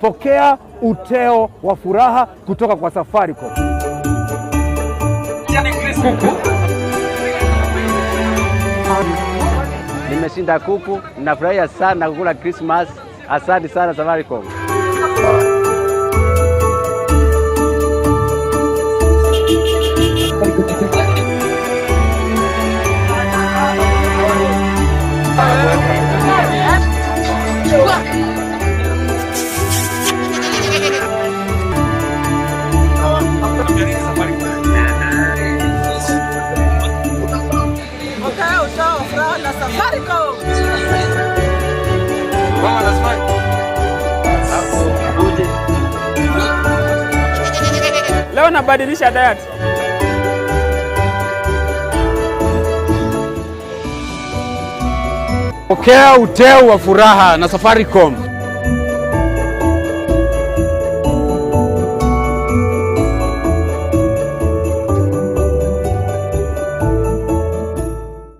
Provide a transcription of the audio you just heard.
Pokea uteo wa furaha kutoka kwa Safaricom. Kuku. Nimeshinda kuku, nafurahia sana kukula Christmas. Asante sana Safaricom. Pokea uteo wa furaha na Safaricom. Leo nabadilisha diet. Pokea uteo wa furaha na Safaricom.